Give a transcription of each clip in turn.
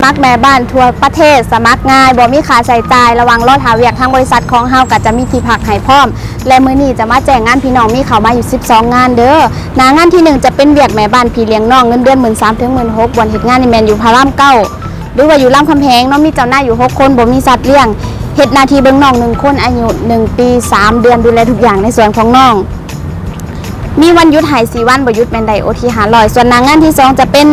ສະໝັກແມ່ບ້ານທົ່ວປະເທດ ສະໝັກງ່າຍ ບໍ່ມີຄ່າໃຊ້ຈ່າຍ. ລະຫວ່າງລໍຖ້າວຽກ ທາງບໍລິສັດຂອງເຮົາກໍຈະມີທີ່ພັກໃຫ້ພ້ອມ ແລະ ມື້ນີ້ຈະມາແຈ້ງງານພີ່ນ້ອງ ມີເຂົ້າມາຢູ່ສິບສອງງານເດີ້. ໜ້າງານທີໜຶ່ງຈະເປັນວຽກແມ່ບ້ານພີ່ລ້ຽງນ້ອງ ເງິນເດືອນໝື່ນສາມເຖິງໝື່ນຫົກ ບ່ອນເຮັດງານນີ້ແມ່ນຢູ່ພະລາມເກົ້າ ຫຼືວ່າຢູ່ລາມຄຳແຫງເນາະ. ມີເຈົ້ານາຍຢູ່ຫົກຄົນ ບໍ່ມີສັດລ້ຽງ. ເຮັດໜ້າທີ່ເບິ່ງນ້ອງໜຶ່ງຄົນ ອາຍຸໜຶ່ງປີສາມເດືອນ ດູແລທຸກຢ່າງໃນສ່ວນຂອງນ້ອງ. ມີວັນຢຸດໃຫ້ສີ່ວັນ ບໍ່ຢຸດແມ່ນໄດ້ໂອທີຫ້າຮ້ອຍ. ສ່ວນໜ້າງານທີສອງຈະເປັນ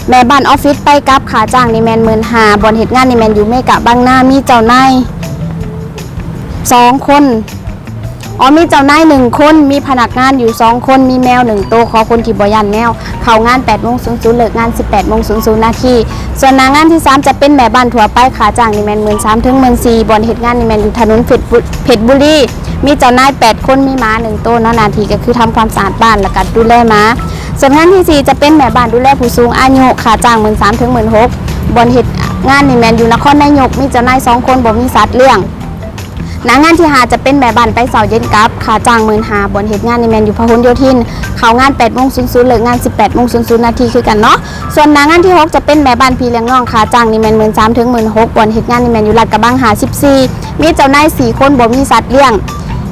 ແມ່ບ້ານອອບຟິດໄປກັບ ຄ່າຈ້າງນີ້ແມ່ນໝື່ນຫ້າ ບ່ອນເຮັດງານນີ້ແມ່ນຢູ່ເມກະບາງນາ. ມີເຈົ້ານາຍສອງຄົນ ອໍ ມີເຈົ້ານາຍໜຶ່ງຄົນ ມີພະນັກງານຢູ່ສອງຄົນ ມີແມວໜຶ່ງໂຕ. ຂໍຄົນທີ່ບໍ່ຢ້ານແມວ. ເຂົ້າງານແປດໂມງສູນສູນ ເລີກງານສິບແປດໂມງສູນສູນນາທີ. ສ່ວນໜ້າງານທີສາມຈະເປັນແມ່ບ້ານທົ່ວໄປ ຄ່າຈ້າງນີ້ແມ່ນໝື່ນສາມເຖິງໝື່ນສີ່ ບ່ອນເຮັດງານນີ້ແມ່ນຢູ່ຖະໜົນເພັດບຸ ເພັດບຸລີ. ມີເຈົ້ານາຍແປດຄົນ ມີໝາໜຶ່ງໂຕເນາະ. ໜ້າທີ່ກໍຄືທຳຄວາມສະອາດບ້ານ ແລ້ວກໍດູແລໝາ. ສ່ວນງານທີສີ່ຈະເປັນແມ່ບ້ານດູແລຜູ້ສູງອາຍຸ ຄ່າຈ້າງໝື່ນສາມເຖິງໝື່ນຫົກ ບ່ອນເຮັດງານນີ້ແມ່ນຢູ່ນະຄອນນາຍົກ. ມີເຈົ້ານາຍສອງຄົນ ບໍ່ມີສັດລ້ຽງ. ໜ້າງານທີຫ້າຈະເປັນແມ່ບ້ານໄປເຊົ້າເຢັນກັບ ຄ່າຈ້າງໝື່ນຫ້າ ບ່ອນເຮັດງານນີ້ແມ່ນຢູ່ພະຫົນໂຍທິນ. ເຂົ້າງານແປດໂມງສູນສູນ ເລີກງານສິບແປດໂມງສູນສູນນາທີຄືກັນເນາະ. ສ່ວນໜ້າງານທີຫົກຈະເປັນແມ່ບ້ານພີ່ລ້ຽງນ້ອງ ຄ່າຈ້າງນີ້ແມ່ນໝື່ນສາມເຖິງໝື່ນຫົກ ບ່ອນເຮັດງານນີ້ແມ່ນຢູ່ລາດກະບັງຫ້າສິບສີ່. ມີເຈົ້ານາຍສີ່ຄົນ ບໍ່ມີສັດລ້ຽງ.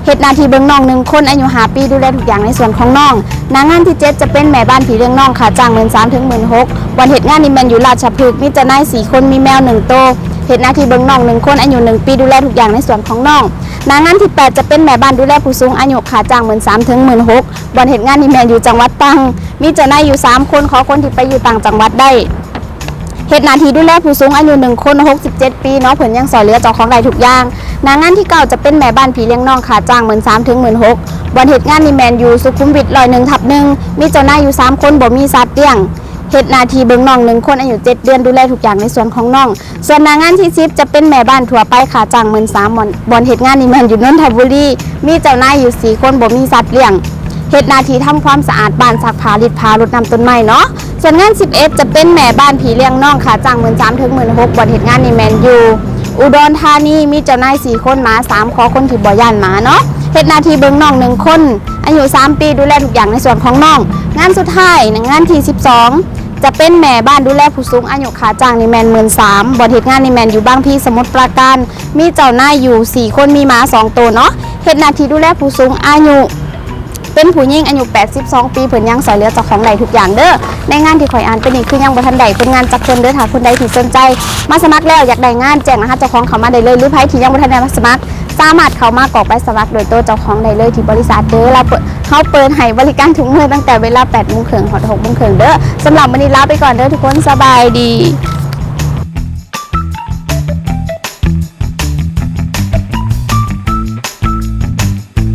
ເຮັດໜ້າທີ່ເບິ່ງນ້ອງໜຶ່ງຄົນ ອາຍຸຫ້າປີ ດູແລທຸກຢ່າງໃນສ່ວນຂອງນ້ອງ. ໜ້າງານທີເຈັດຈະເປັນແມ່ບ້ານພີ່ລ້ຽງນ້ອງ ຄ່າຈ້າງໝື່ນສາມເຖິງໝື່ນຫົກ ບ່ອນເຮັດງານນີ້ແມ່ນຢູ່ລາດຊະພຶກ. ມີເຈົ້ານາຍສີ່ຄົນ ມີແມວໜຶ່ງໂຕ. ເຮັດໜ້າທີ່ເບິ່ງນ້ອງໜຶ່ງຄົນ ອາຍຸໜຶ່ງປີ ດູແລທຸກຢ່າງໃນສ່ວນຂອງນ້ອງ. ໜ້າງານທີແປດຈະເປັນແມ່ບ້ານດູແລຜູ້ສູງອາຍຸ ຄ່າຈ້າງໝື່ນສາມເຖິງໝື່ນຫົກ ບ່ອນເຮັດງານນີ້ແມ່ນຢູ່ຈັງຫວັດຕາງ. ມີເຈົ້ານາຍຢູ່ສາມຄົນ ຂໍຄົນທີ່ໄປຢູ່ຕ່າງຈັງຫວັດໄດ້. ເຮັດໜ້າທີ່ດູແລຜູ້ສູງອາຍຸໜຶ່ງຄົນ ຫົກສິບເຈັດປີເນາະ ເພິ່ນຍັງຊ່ອຍເຫຼືອເຈົ້າຂອງໄດ້ທຸກຢ່າງ. ໜ້າງານທີເກົ້າຈະເປັນແມ່ບ້ານພີ່ລ້ຽງນ້ອງ ຄ່າຈ້າງໝື່ນສາມເຖິງໝື່ນຫົກ ບ່ອນເຮັດງານນີ້ແມ່ນຢູ່ສຸຂຸມວິດຮ້ອຍໜຶ່ງທັບໜຶ່ງ ມີເຈົ້ານາຍຢູ່ສາມຄົນ ບໍ່ມີສັດລ້ຽງ. ເຮັດໜ້າທີ່ເບິ່ງນ້ອງໜຶ່ງຄົນ ອາຍຸເຈັດເດືອນ ດູແລທຸກຢ່າງໃນສ່ວນຂອງນ້ອງ. ສ່ວນໜ້າງານທີສິບຈະເປັນແມ່ບ້ານທົ່ວໄປ ຄ່າຈ້າງໝື່ນສາມ ບ່ອນ ບ່ອນເຮັດງານນີ້ແມ່ນຢູ່ນົນທະບູລີ ມີເຈົ້ານາຍຢູ່ສີ່ຄົນ ບໍ່ມີສັດລ້ຽງ. ເຮັດໜ້າທີ່ທຳຄວາມສະອາດບ້ານ ຊັກຜ້າ ລີດຜ້າ ລົດນ້ຳຕົ້ນໄມ້ເນາະ. ສ່ວນງານສິບເອັດຈະເປັນແມ່ບ້ານພີ່ລ້ຽງນ້ອງ ຄ່າຈ້າງໝື່ນສາມເຖິງໝື່ນຫົກ ບ່ອນເຮັດງານນີ້ແມ່ນຢູ່ອຸດອນທານີ ມີເຈົ້ານາຍສີ່ຄົນ ໝາສາມ ຂໍຄົນທີ່ບໍ່ຢ້ານໝາເນາະ. ເຮັດໜ້າທີ່ເບິ່ງນ້ອງໜຶ່ງຄົນ ອາຍຸສາມປີ ດູແລທຸກຢ່າງໃນສ່ວນຂອງນ້ອງ. ງານສຸດທ້າຍ ງານທີສິບສອງຈະເປັນແມ່ບ້ານດູແລຜູ້ສູງອາຍຸ ຄ່າຈ້າງນີ້ແມ່ນໝື່ນສາມ ບ່ອນເຮັດງານນີ້ແມ່ນຢູ່ບາງພີ ສະໝຸດປາການ ມີເຈົ້ານາຍຢູ່ສີ່ຄົນ ມີໝາສອງໂຕເນາະ. ເຮັດໜ້າທີ່ດູແລຜູ້ສູງອາຍຸ ເປັນຜູ້ຍິງອາຍຸແປດສິບສອງປີ ເພິ່ນຍັງຊ່ອຍເຫຼືອເຈົ້າຂອງໄດ້ທຸກຢ່າງເດີ້. ໃນງານທີ່ຂ້ອຍອ່ານໄປນີ້ຄືຍັງບໍ່ທັນໄດ້ຄົນງານຈັກຄົນເດີ້. ຖ້າຄົນໃດທີ່ສົນໃຈມາສະໝັກແລ້ວ ຢາກໄດ້ງານ ແຈ້ງລະຫັດເຈົ້າຂອງເຂົ້າມາໄດ້ເລີຍ ຫຼືໃຜທີ່ຍັງບໍ່ທັນໄດ້ມາສະໝັກ ສາມາດເຂົ້າມາກອກໃບສະໝັກໂດຍໂຕເຈົ້າຂອງໄດ້ເລີຍທີ່ບໍລິສັດເດີ້. ລາວເປີດ ເຮົາເປີດໃຫ້ບໍລິການທຸກມື້ ຕັ້ງແຕ່ເວລາແປດໂມງເຄິ່ງຮອດຫົກໂມງເຄິ່ງເດີ້. ສຳລັບມື້ນີ້ລາໄປກ່ອນເດີ້ທຸກຄົນ ສະບາຍດີ.